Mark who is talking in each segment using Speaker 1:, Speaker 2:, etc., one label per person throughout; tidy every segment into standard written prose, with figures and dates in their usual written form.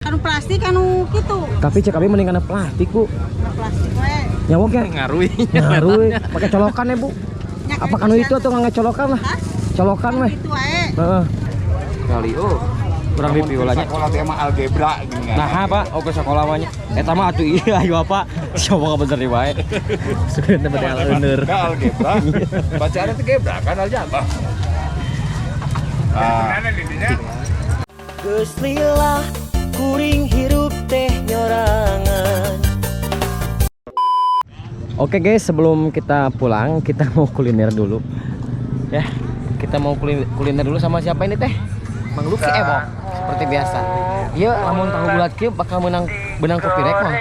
Speaker 1: Kanu plastik kanu kitu.
Speaker 2: Tapi cek abi mending kana plastik, Bu.
Speaker 1: Kanu plastik we.
Speaker 2: Nyawok ya?
Speaker 3: Ngaruh.
Speaker 2: Ngaruh. Pakai colokan ya, Bu.
Speaker 1: Nya
Speaker 2: Apa kanu itu atau nggak colokan lah?
Speaker 1: Hah?
Speaker 2: Colokan weh.
Speaker 1: Itu wae.
Speaker 2: Heeh.
Speaker 3: Kali oh. Kurang di piulanya.
Speaker 4: Sekolah teh mah algebra gini kan.
Speaker 2: Nah, Pak, oke sekolah mah nya. Eta mah atuh iya ayo apa? Coba bener wae. Sebenarnya bade aleur.
Speaker 4: Enggak algebra. Bacaan itu gebra kan aljabar. Ah,
Speaker 5: Geus lila kuring hirup teh nyorangan.
Speaker 2: Oke guys, sebelum kita pulang, kita mau kuliner dulu. Ya, kita mau kuliner dulu sama siapa ini teh? Bang Luki Ebok, seperti biasa. Iya, lamun tahu bulat kieu bakal menang benang kopi rek mah.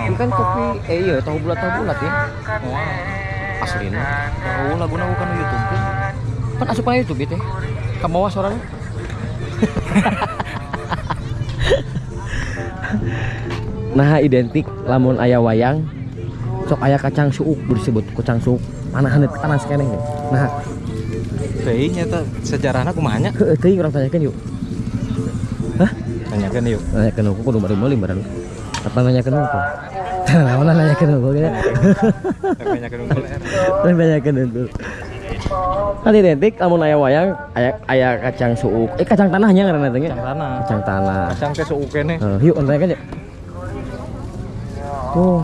Speaker 2: Ini kan kopi, eh iya tahu bulat ya.
Speaker 3: Wow.
Speaker 2: Aslina.
Speaker 3: Tahu laguna bukan YouTube kan?
Speaker 2: Kan asup kana YouTube teh. Ka bawah suaranya. Nah, identik lamun aya wayang sok aya kacang suuk disebut kacang suuk panah haneut panas keneh. Nah,
Speaker 3: Teuing eta sejarahna kumaha nya?
Speaker 2: heueuh teuing urang tanyakeun yuk. Hah?
Speaker 3: Tanyakeun yuk.
Speaker 2: Nanyakeun aku kudu bari meuli barang. Apa nanyakeun aku? Naon nanyakeun aku gitu.
Speaker 3: Tanyakeun unggul.
Speaker 2: Nanyakeun unggul. Kan identik lamun aya wayang aya aya kacang suuk. Eh kacang tanahnya ngaranna teh nya.
Speaker 3: Kacang tanah.
Speaker 2: Kacang tanah.
Speaker 3: Kacang teh suuk keneh.
Speaker 2: Eh, yuk tanyakeun yuk. Tuh.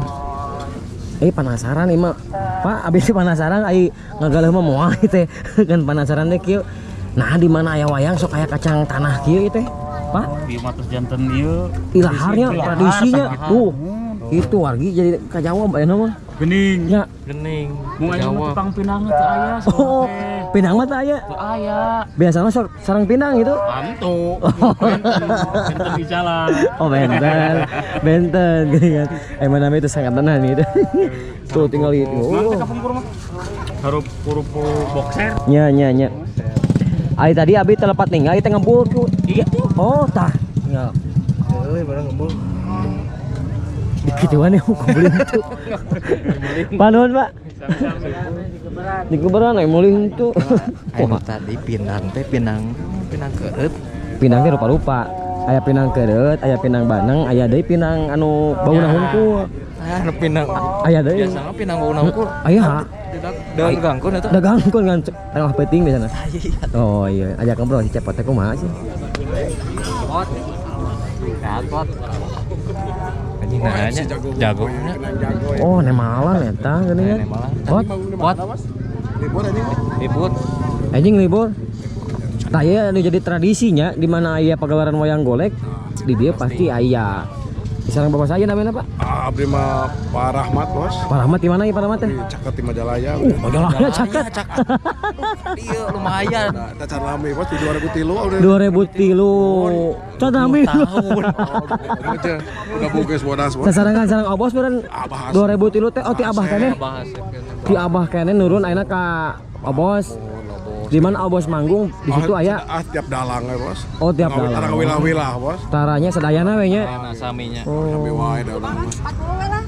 Speaker 2: Eh penasaran ieu mah. Pak, abis penasaran ai ngagaleuh mah moal teh. Kan penasaran teh kieu. Nah, di mana aya wayang sok aya kacang tanah kieu ieu teh? Pak,
Speaker 6: Di matos janten ieu
Speaker 2: ilaharnya
Speaker 6: Ilahar,
Speaker 2: tradisinya
Speaker 6: sakitu.
Speaker 2: tuh. Itu wargi jadi kajawab aya mah.
Speaker 6: Gening.
Speaker 2: Ya.
Speaker 3: Gening.
Speaker 6: Mun aya mah tukang pinang teu aya
Speaker 2: Oh, pinang mah teu aya.
Speaker 6: Teu aya.
Speaker 2: Biasanya sok sarang pinang gitu.
Speaker 6: Antu. Benten, benten di jalan.
Speaker 2: Oh, benten. Benten gitu kan. Emang namanya itu sangat tenan gitu. Tuh tinggal itu.
Speaker 6: Mana
Speaker 2: Oh.
Speaker 6: teh kapungkur mah? Harup kurupu boxer.
Speaker 2: Nya nya nya. Ai tadi abi telepat ninggal teh ngebul ku.
Speaker 6: Iya.
Speaker 2: Oh, tah. Ya.
Speaker 3: Euy, barang ngebul.
Speaker 2: Dikituan ya ngebul itu. Pak nuhun, Pak. Di kuburan aya meuli henteu.
Speaker 3: Anu tadi pinang teh pinang pinang keureut.
Speaker 2: Pinang teh rupa-rupa. Aya pinang keureut, aya pinang baneng, aya deui pinang anu bauna hungkul.
Speaker 3: Ah, anu pinang.
Speaker 2: Aya deui.
Speaker 3: Biasana pinang bauna hungkul.
Speaker 2: Aya.
Speaker 3: Daun gangkun eta.
Speaker 2: Da gangkun kan tengah peuting biasana. Oh iya, ajak ngobrol si Cepot teh kumaha sih?
Speaker 3: Pot. Sehat, pot. Anjing nanya jago.
Speaker 2: Oh, nemalan eta geuning kan.
Speaker 3: Nemalan.
Speaker 2: Pot,
Speaker 3: Pot.
Speaker 4: Libur anjing.
Speaker 3: Libur.
Speaker 2: anjing libur. Tah ieu anu jadi tradisinya di mana aya pagelaran wayang golek di dia pasti aya. Di sarang bapak saya namanya Pak?
Speaker 4: Ah, abdi mah Pak Rahmat, Bos.
Speaker 2: Pak Rahmat di mana ya Pak Rahmat teh?
Speaker 4: Di caket di Majalaya.
Speaker 2: Majalaya caket.
Speaker 3: Iya, lumayan.
Speaker 4: Nah, eta can lami, Bos, di 2003 udah.
Speaker 2: 2003. Can lami.
Speaker 3: Tahun.
Speaker 4: Udah bungkus bodas, Bos.
Speaker 2: Sasarangan sarang obos meureun
Speaker 4: Abah.
Speaker 2: 2003 teh oh ti abah keneh.
Speaker 3: Bahas.
Speaker 2: Ti abah keneh nurun ayeuna ka obos. Di mana obos manggung di situ aya
Speaker 4: Ah, tiap dalang ya, Bos.
Speaker 2: Oh, tiap dalang.
Speaker 4: Tarang wilah-wilah, Bos.
Speaker 2: Taranya sadayana we nya.
Speaker 3: Nah, saminya.
Speaker 4: Sampai wae da urang mah.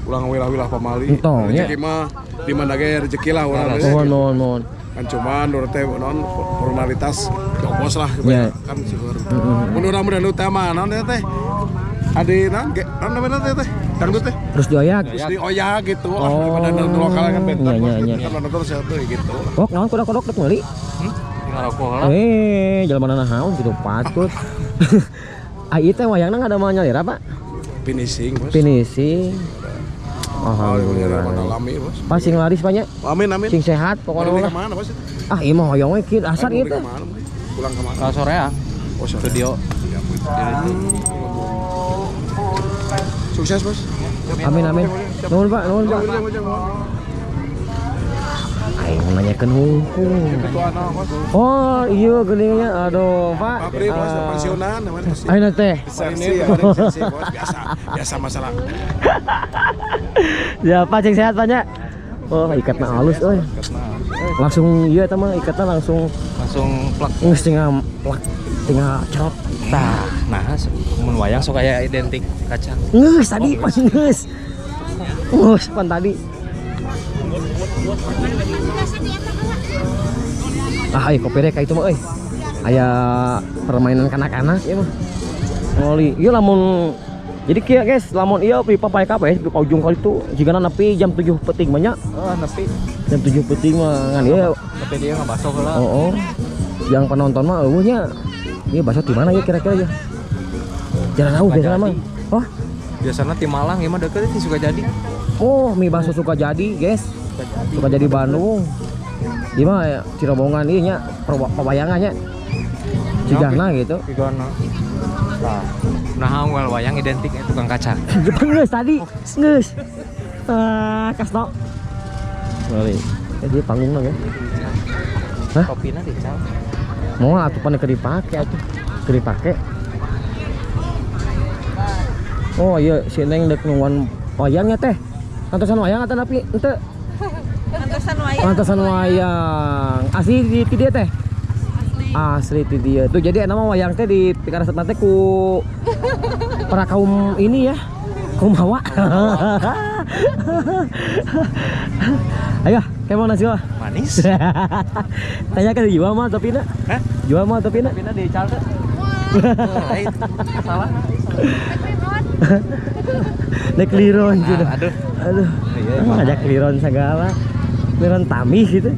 Speaker 4: Ulang wilah-wilah pamali.
Speaker 2: Entong, nya.
Speaker 4: Rezeki mah di mana ge rezeki lah urang teh.
Speaker 2: Mohon mohon mohon.
Speaker 4: Kan cuman urang teh non formalitas cobos lah
Speaker 2: Ya.
Speaker 4: kan syukur. Mun urang mah dangdut teh mah naon teh teh. Adi naon ge naon namanya teh teh? Dangdut teh.
Speaker 2: Terus dioyak.
Speaker 4: Terus dioyak gitu. Ah,
Speaker 2: Oh.
Speaker 4: daripada dangdut lokal kan benten.
Speaker 2: Iya,
Speaker 4: Bos.
Speaker 2: iya, iya.
Speaker 4: Kan nonton siapa gitu.
Speaker 2: Kok naon kodok-kodok dek meuli?
Speaker 3: Ngarokok lah.
Speaker 2: Eh, jelema naon gitu patut. Ah, ieu teh wayangna ngadamel nyalira, Pak?
Speaker 4: Finishing, Bos.
Speaker 2: Finishing.
Speaker 4: Alhamdulillah.
Speaker 2: Alhamdulillah.
Speaker 4: Lami, Bos.
Speaker 2: Pak sing laris banyak,
Speaker 4: Amin, amin.
Speaker 2: sing sehat pokoknya
Speaker 4: Balik
Speaker 2: lah.
Speaker 4: ke mana, Bos?
Speaker 2: Ah, ieu mah hoyong we kieu dasar ieu
Speaker 4: Balik
Speaker 2: teh.
Speaker 4: ke mana, Bos? Pulang ke mana?
Speaker 3: Kalau soreang
Speaker 4: Oh, sore.
Speaker 3: studio.
Speaker 4: Siap, Bos. Sukses, Bos.
Speaker 2: Amin amin. Nuhun Pak, nuhun Pak.
Speaker 4: Ujang, ujang, ujang.
Speaker 2: Aing nanyakeun hungkul.
Speaker 4: Itu anak, Bos.
Speaker 2: Oh, iya geuningnya. Aduh, Pak.
Speaker 4: Pabrik, Bos,
Speaker 2: Ah,
Speaker 4: pensiunan namanya.
Speaker 2: Ayeuna teh.
Speaker 4: Sensi, ya, sensi, Bos. Biasa, biasa masalah.
Speaker 2: Ya, Pak sing sehat Pak nya. Oh, ikatna halus euy. Langsung iya eta mah ikatna langsung
Speaker 3: Langsung plak.
Speaker 2: geus tinggal plak, tinggal cerot.
Speaker 3: Tah, nah mun wayang sok aya identik kacang.
Speaker 2: Geus tadi pas geus. Geus pan tadi. Ah, ayo kopi rek itu mah euy. Aya permainan kanak-kanak ieu mah. Ngoli. Ieu lamun jadi kieu guys, lamun ieu pipa pae kabeh di ujung kali itu jigana nepi jam 7 peuting mah nya.
Speaker 3: Oh, nepi.
Speaker 2: Jam 7 peuting mah ngan ieu
Speaker 3: Nepi dia ngabaso heula.
Speaker 2: Oh, oh. Yang penonton mah eueuh nya. Ieu baso di mana ya kira-kira ya? Jarang tahu biasana mah. Oh,
Speaker 3: biasana ti Malang ieu mah deket ti Sukajadi.
Speaker 2: Oh, mie bakso Sukajadi, guys. Sukajadi Bandung. Ieu mah Cirobongan ieu nya, pewayangan nya. Cigana gitu.
Speaker 3: Cigana. Tah. Nah, unggal wayang identik tukang kaca.
Speaker 2: Geus tadi, geus. Ah, kasno. Boleh. Dia panggungna ge. Hah?
Speaker 3: Kopina dical.
Speaker 2: Moal atuh pan keur dipake atuh. Keur dipake. Oh iya, si Neng dek nungguan wayangnya teh. Ngantosan wayang atau napi? Ente.
Speaker 1: Ngantosan wayang.
Speaker 2: Ngantosan wayang. Asli di dieu teh. Asli di dieu. Tuh jadi nama wayang teh di pikaresep teh ku para kaum ini ya. Kaum hawa. Ayo, kayak mau nasi mah?
Speaker 3: Manis.
Speaker 2: Tanya ke jual mah topina?
Speaker 3: Hah?
Speaker 2: Jual mah topina?
Speaker 3: Topina di cal teh. Salah.
Speaker 2: Nek liron gitu.
Speaker 3: Aduh.
Speaker 2: Aduh. Ada kliron segala. Kliron tami gitu.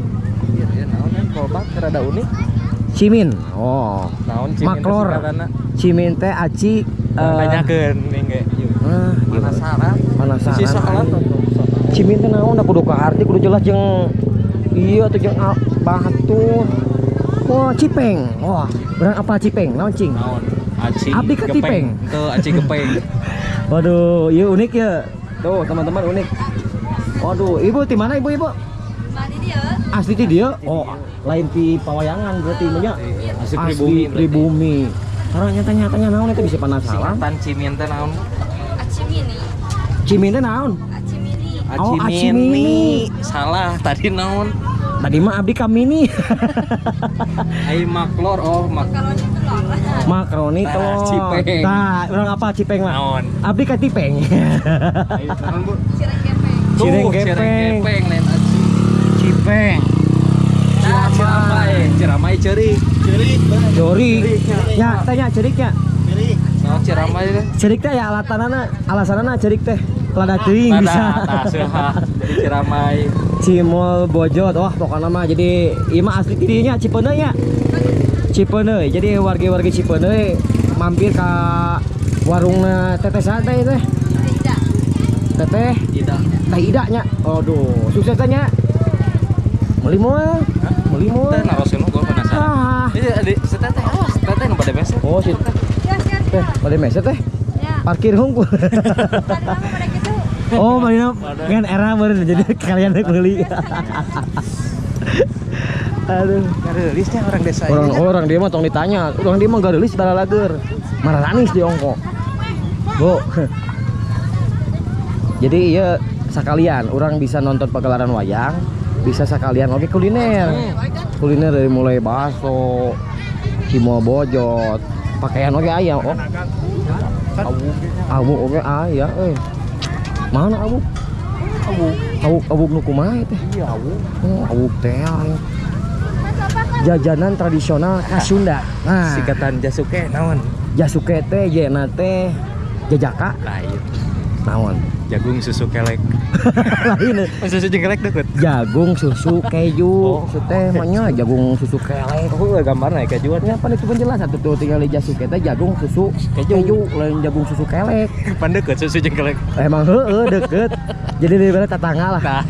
Speaker 3: Iya, iya naon kan kolbak rada unik.
Speaker 2: Cimin. Oh.
Speaker 3: Naon cimin?
Speaker 2: Maklor. Cimin teh aci
Speaker 3: tanyakeun ning ge.
Speaker 2: Ah,
Speaker 3: penasaran.
Speaker 2: Penasaran.
Speaker 3: Si salah
Speaker 2: Cimin teh naon da kudu kaarti kudu jelas jeung iya atuh jeung batur. Wah, cipeng. Wah, berang apa cipeng? Naon cing?
Speaker 3: Naon? Aci.
Speaker 2: Abdi ka cipeng.
Speaker 3: Teu aci gepeng.
Speaker 2: Waduh, iya unik ya. Tuh, teman-teman unik. Waduh, ibu di mana ibu-ibu?
Speaker 1: Di dieu.
Speaker 2: Asli di dieu? Oh, lain di Pawayangan berarti nya.
Speaker 3: Asli pribumi.
Speaker 2: Pribumi. Karena nyata-nyatanya naon itu bisa penasaran.
Speaker 3: Singkatan cimin teh naon?
Speaker 1: Aci mini.
Speaker 2: Cimin teh naon?
Speaker 1: Aci mini.
Speaker 2: Oh, aci mini.
Speaker 3: Salah, tadi naon?
Speaker 2: Tadi mah abdi kamini.
Speaker 3: Ai maklor, oh
Speaker 1: makaroni telur.
Speaker 2: Makaroni telur.
Speaker 3: Cipeng.
Speaker 2: Tah, urang apa cipeng mah?
Speaker 3: Naon?
Speaker 2: Abdi ka cipeng.
Speaker 3: Ai naon, Bu?
Speaker 1: Cireng gepeng.
Speaker 2: Cireng gepeng.
Speaker 3: Cireng gepeng lain aci.
Speaker 2: Cipeng.
Speaker 3: Ciramai, ciramai ceurik. Ceurik.
Speaker 2: Ceurik. Ya, tanya ceuriknya.
Speaker 3: Ceurik. Naon ciramai teh?
Speaker 2: Ceurik teh ya alatanana, alasanana ceurik teh. Lada teuing bisa.
Speaker 3: Tah, seuhah. Jadi ciramai.
Speaker 2: Cimol bojot, wah pokoknya mah jadi ieu mah asli didinya Cipeuneuy nya. Cipeuneuy. Jadi wargi-wargi Cipeuneuy mampir ka warungna Teteh Sate teh.
Speaker 1: Ida.
Speaker 2: Teteh
Speaker 3: Ida.
Speaker 2: Teh Ida nya. Aduh, sukses teh nya. Meuli moal? Meuli moal?
Speaker 3: Teh naroskeun gua penasaran.
Speaker 2: Ah.
Speaker 3: Ieu di si teteh awas, teteh nu bade meser.
Speaker 2: Oh, si teh bade meser teh. Parkir hungkul. Oh, Marina kan era baru jadi kalian rek meuli. Aduh,
Speaker 3: gareulisnya orang desa.
Speaker 2: Orang dia mah tong ditanya. Orang dia mah gareulis balalager. Mararanis di ongko. Bu. Jadi iya sekalian orang bisa nonton pagelaran wayang, bisa sekalian oke kuliner. Kuliner dari mulai bakso, cimol bojot, pakaian oke aya oh. Abu oke aya euy. Mana abu? Abu. Abu abu nu kumaha teh?
Speaker 3: Iya, abu.
Speaker 2: Oh, abu teh. Jajanan tradisional khas Sunda. Nah,
Speaker 3: singkatan jasuke naon?
Speaker 2: Jasuke teh jena teh jajaka.
Speaker 3: Lain.
Speaker 2: Naon?
Speaker 3: Jagung susu kelek.
Speaker 2: Lain.
Speaker 3: Susu jeung kelek deket.
Speaker 2: Jagung susu keju. Oh, teh mah nya jagung susu kelek.
Speaker 3: Oh, gambarna kejuan.
Speaker 2: Nya pan itu pun jelas atuh tuh tinggal jasuke teh jagung susu keju, lain jagung susu kelek.
Speaker 3: Pan deket susu jeung kelek.
Speaker 2: Emang heeh deket. Jadi dari tetangga lah.
Speaker 3: Nah,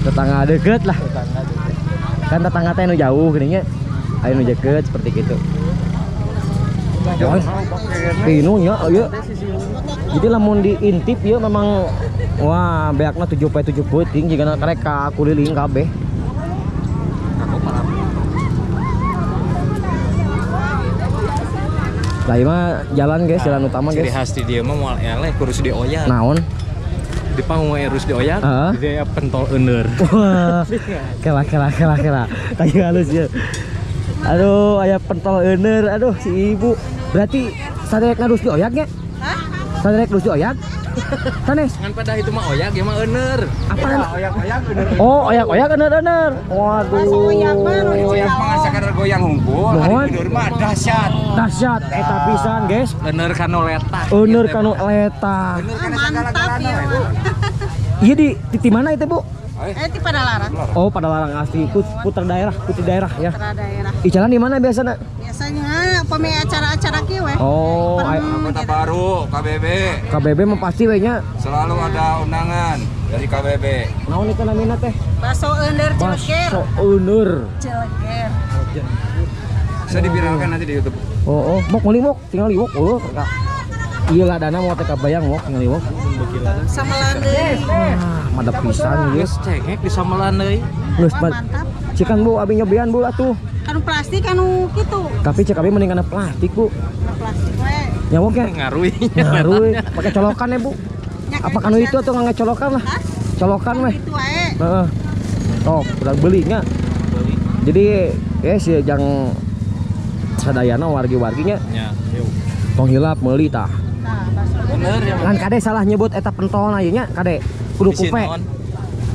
Speaker 2: tetangga deket lah.
Speaker 3: Tetangga deket.
Speaker 2: Kan tetangga teh nu jauh geuning nya. Aya nu deket seperti gitu. Pinu nya ieu. Jadi lamun diintip ieu memang wah beakna 7x7 peuting jigana karek ka kuliling kabeh. Lah ieu mah jalan guys, jalan utama guys.
Speaker 3: Ciri khas di dieu mah moal eleh kurus dioyak.
Speaker 2: Naon?
Speaker 3: Di panggung harus dioyak, dia pentol euneur.
Speaker 2: Wah. Kela kela kela kela. Kayu halus ya. Aduh, aya pentol euneur. Aduh, si ibu. Berarti saderek harus dioyak nya?
Speaker 1: Hah?
Speaker 2: Saderek harus dioyak? Sanes.
Speaker 3: Ngan pada itu mah oyak ieu mah euneur.
Speaker 2: Apa?
Speaker 4: Oyak-oyak euneur.
Speaker 2: Oh, oyak-oyak euneur-euneur. Waduh.
Speaker 7: Oyak mah nu
Speaker 4: Oyak mah sakadar goyang hungkul,
Speaker 2: Nuhun.
Speaker 4: ari euneur mah dahsyat.
Speaker 2: Dahsyat eta pisan, guys.
Speaker 3: Euneur kanu letah.
Speaker 2: Euneur kanu letah.
Speaker 4: Euneur kana
Speaker 7: Mantap
Speaker 4: sagala-galana
Speaker 7: ya.
Speaker 4: we.
Speaker 2: Iya di mana itu, Bu?
Speaker 7: Di Padalarang.
Speaker 2: Oh, Padalarang asli. Putar daerah, putri daerah ya.
Speaker 7: Putra daerah.
Speaker 2: Icalan di mana biasanya?
Speaker 7: Biasanya pami acara-acara kieu we.
Speaker 2: Oh,
Speaker 4: Kota Baru, KBB.
Speaker 2: KBB mah pasti we nya.
Speaker 4: Selalu ada undangan dari KBB.
Speaker 2: Naon itu namina teh?
Speaker 7: Bakso euneur Cileger.
Speaker 2: Bakso euneur.
Speaker 7: Cileger.
Speaker 4: Bisa diviralkan nanti di YouTube.
Speaker 2: Oh, mok meuli mok, tinggal liwok eueuh. Ieu ladana mau teh kabayang mok tinggal liwok.
Speaker 7: Samelan deui.
Speaker 2: Ah, madep pisan ieu.
Speaker 3: Geus cengek di samelan deui.
Speaker 2: Geus
Speaker 7: mantap.
Speaker 2: Cikan Bu, abi nyobian Bu atuh.
Speaker 7: Kanu plastik kanu kitu.
Speaker 2: Tapi cek abi mending kana plastik Bu.
Speaker 7: Kanu plastik we.
Speaker 2: Nyawok ya?
Speaker 3: Ngaruh.
Speaker 2: Ngaruh. Pakai colokan ya Bu. Apa kanu itu atau nggak colokan lah? Colokan weh.
Speaker 7: Itu wae.
Speaker 2: Heeh. Oh, udah belinya. Jadi ya si jang sadayana wargi-warginya
Speaker 3: Nya,
Speaker 2: tong hilap meuli tah.
Speaker 7: Tah, bakso
Speaker 3: Bener ya.
Speaker 2: Kan kade salah nyebut eta pentol ieu nya kade kudu
Speaker 3: Bisi
Speaker 2: kupe.
Speaker 3: naon?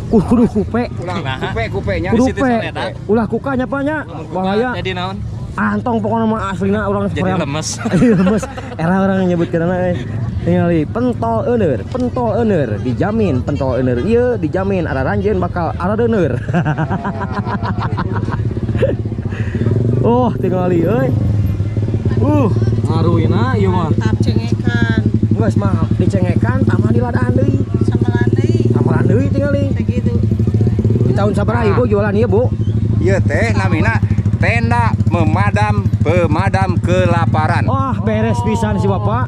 Speaker 2: Kudu kupe.
Speaker 4: Ulang
Speaker 3: Nah.
Speaker 4: kupe-kupenya.
Speaker 2: Kudu
Speaker 3: Bisi teh
Speaker 2: kupe.
Speaker 3: soneta.
Speaker 2: Ulah kuka nya pa nya. Bahaya.
Speaker 3: Jadi naon?
Speaker 2: Antong pokoknya mah aslina orang
Speaker 3: Jadi lemes.
Speaker 2: Iya lemes. Era orang nyebutkeunana euy. Tingali pentol euneur dijamin pentol euneur ieu dijamin araranjeun bakal arareuneur. Oh, tingali euy.
Speaker 3: Ngaruhina ieu mah.
Speaker 7: Mantap cengekan.
Speaker 2: Geus mah dicengekan tambah diladaan deui.
Speaker 7: Samelan deui.
Speaker 2: Samelan deui tingali.
Speaker 7: Segitu.
Speaker 2: Di tahun sabaraha Ibu jualan ieu, Bu?
Speaker 4: Ieu teh namina tenda pemadam kelaparan.
Speaker 2: Wah, beres pisan si Bapak.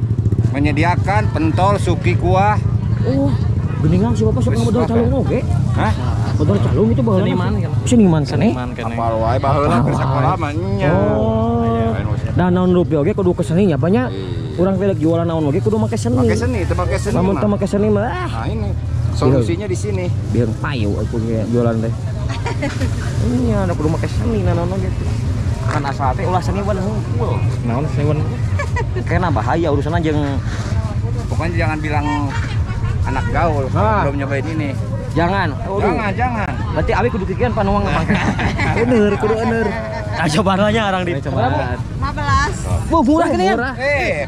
Speaker 4: Menyediakan pentol suki kuah.
Speaker 2: Oh, geningan si Bapak sok ngabedol calung oge.
Speaker 4: Hah?
Speaker 2: Bedol calung itu baheula.
Speaker 3: Seniman kan.
Speaker 2: Seniman keneh.
Speaker 3: Seniman keneh.
Speaker 4: Apal wae baheula keur sakola mah nya.
Speaker 2: Oh. Dan naon rupi oge kudu ke seni nya banyak. Urang teh jualan naon oge kudu make seni.
Speaker 4: Make seni, teu make seni.
Speaker 2: Lamun teu make seni mah ah.
Speaker 4: Nah ini solusinya di sini.
Speaker 2: Biar payu aku ge jualan teh. Iya, ada kudu make seni naon oge. Kan asal teh ulah seni wan hungkul.
Speaker 3: Naon seni wan?
Speaker 2: Kena bahaya urusanna jeung
Speaker 4: pokoknya jangan bilang anak gaul kalau belum nyobain ini.
Speaker 2: Jangan.
Speaker 4: Jangan, jangan.
Speaker 2: Berarti abi kudu kikian panuang ngapangke. Bener, kudu ener. Nah, cobaan lah nya orang di.
Speaker 3: Cobaan.
Speaker 7: 15.
Speaker 2: Bu, murah gini ya.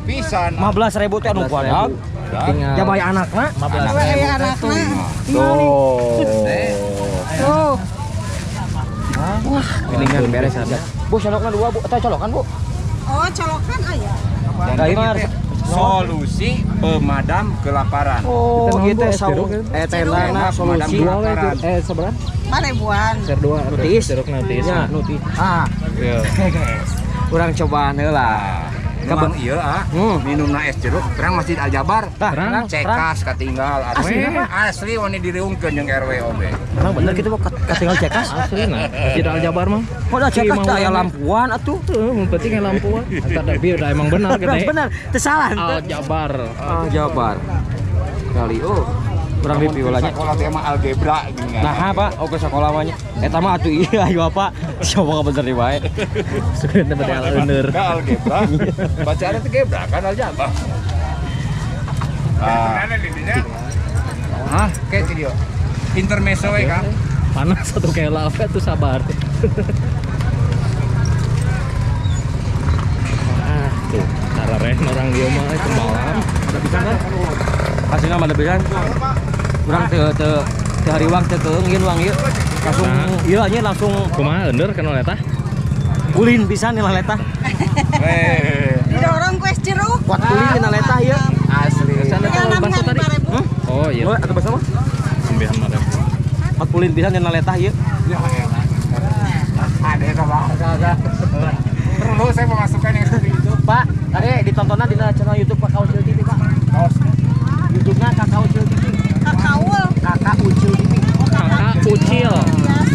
Speaker 4: Pisan.
Speaker 2: 15.000 teh anu kuat.
Speaker 3: Tinggal.
Speaker 2: Jabay anakna.
Speaker 3: 15.000
Speaker 7: anakna.
Speaker 4: Tuh.
Speaker 7: Tuh.
Speaker 2: Wah, geningan beres aja. Bu, colokna 2, Bu. Atau colokan, Bu?
Speaker 7: Oh, colokan aya.
Speaker 2: Nah,
Speaker 4: solusi pemadam kelaparan.
Speaker 2: Oh, gitu tendana solusi
Speaker 3: seberapa?
Speaker 7: 5.000-an.
Speaker 3: Share 2
Speaker 2: Nutis.
Speaker 3: Jeruk nutis.
Speaker 2: Ya, nutis. Ah. Urang cobaan heula.
Speaker 4: Kabang ieu ah. Minumna es jeruk terang Masjid Al Jabar.
Speaker 2: Terang
Speaker 4: cekas katinggal asli. Asli wani diriungkeun jeung RW oge.
Speaker 2: Emang bener gitu katinggal cekas?
Speaker 3: Asli nah. Masjid Al Jabar mah.
Speaker 2: Kok da cekas da aya lampuan atuh?
Speaker 3: Tuh, mun penting aya lampuan. Eta da bieu da emang benar gede.
Speaker 2: Bener, teu salah.
Speaker 3: Al Jabar.
Speaker 2: Al Jabar. Kali oh. Kurang review lah nya.
Speaker 4: Sekolah teh mah algebra gini.
Speaker 2: Nah, Pak, oke sekolah mah nya. Eta mah atuh ieu ayo Pak. Coba bener di wae.
Speaker 3: Sebenarnya bade aleur.
Speaker 4: Ka algebra. Bacaannya teh gebra kan aljabar. Ah. Hah, kayak video. Intermezzo we, Kang.
Speaker 3: Panas satu kela apa tuh sabar. Ah, tuh. Kararen orang dia mah itu malam.
Speaker 2: Ada pisan kan? Hasilnya mah ada pisan. Urang teu teu teu hariwang teu keung ieu wang ieu. Langsung ieu nya langsung
Speaker 3: kumaha euneur kana letah?
Speaker 2: Ulin pisan nilai letah.
Speaker 7: Didorong ku es jeruk.
Speaker 2: Kuat ulin dina letah ieu.
Speaker 4: Asli.
Speaker 3: Bakso tadi. Oh iya.
Speaker 2: Oh, atau bakso mah?
Speaker 3: 9.000.
Speaker 2: Kuat ulin pisan dina letah ieu.
Speaker 4: Ya elah. Ada sama. Perlu saya memasukkan yang seperti itu.
Speaker 2: Pak, tadi ditontonnya di channel YouTube Kakak Ucil TV, Pak. YouTube-nya Kakak Ucil TV. Kakak Ucil TV.
Speaker 3: Kakak Ucil.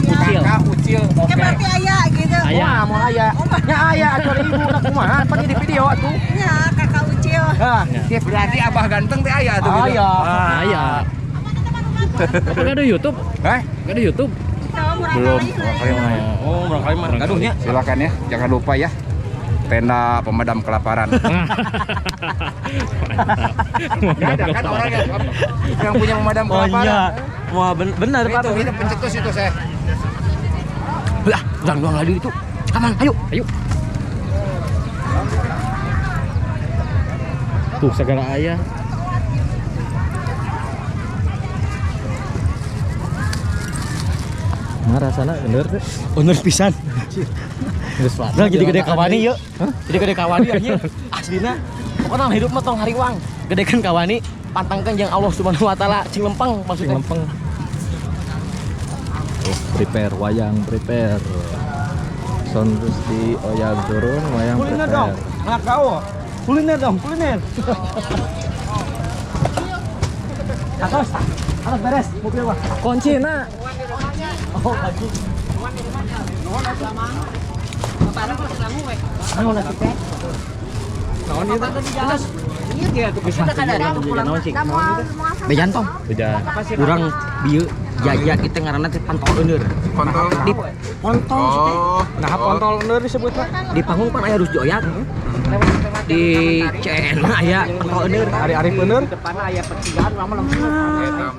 Speaker 3: Ucil.
Speaker 4: Kakak Ucil. Oke.
Speaker 7: Berarti aya gitu.
Speaker 3: Aya.
Speaker 2: Wah, mau aya. Nya aya atuh ibu na kumaha pan di video atuh.
Speaker 7: Nya Kakak Ucil.
Speaker 2: Hah.
Speaker 4: Ya, berarti abah ganteng teh aya atuh gitu.
Speaker 2: Aya.
Speaker 3: Aya. Apa enggak ada YouTube?
Speaker 4: Hah?
Speaker 3: Enggak ada YouTube?
Speaker 4: Belum.
Speaker 2: Oh, barangkali mah gaduhnya.
Speaker 4: Silakan ya, jangan lupa ya. Tenda pemadam kelaparan. Ya ada kan orang yang punya pemadam
Speaker 2: Oh
Speaker 4: kelaparan.
Speaker 2: iya. Wah, benar Pak.
Speaker 4: Itu pencetus itu saya.
Speaker 2: Lah, jangan doang lagi itu. Kaman, ayo, ayo.
Speaker 6: Tuh segala aya.
Speaker 3: Mah rasana bener teh.
Speaker 2: Bener pisan.
Speaker 3: Geus lah.
Speaker 2: Nah, jadi gede kawani yuk. Jadi gede kawani anjing. Aslina. Pokoknya hidup mah tong hariwang. Gedekeun kawani, pantangkeun jeung Allah Subhanahu wa taala, cing lempeng
Speaker 3: Sing
Speaker 2: maksudnya.
Speaker 3: lempeng. Oh, prepare wayang prepare. Son terus di oyag turun wayang
Speaker 2: Kuliner
Speaker 3: prepare.
Speaker 2: dong. Anak kau. Kuliner dong, kuliner. Atas, atas beres, mobil mah.
Speaker 3: Kunci na.
Speaker 2: Oh, kunci. Naon atuh teh?
Speaker 3: Naon ieu teh?
Speaker 2: Bejan tong.
Speaker 6: Beda.
Speaker 2: Urang bieu jaja kita ngaranna teh pantol euneur.
Speaker 4: Kontol.
Speaker 2: Di pontol sih teh.
Speaker 4: Oh,
Speaker 3: Nah, kontol bener disebutna.
Speaker 2: Di panggung pan aya Rusdi Oyak. Di CN aya pentol euneur.
Speaker 3: Ari-ari bener.
Speaker 4: Eta mah.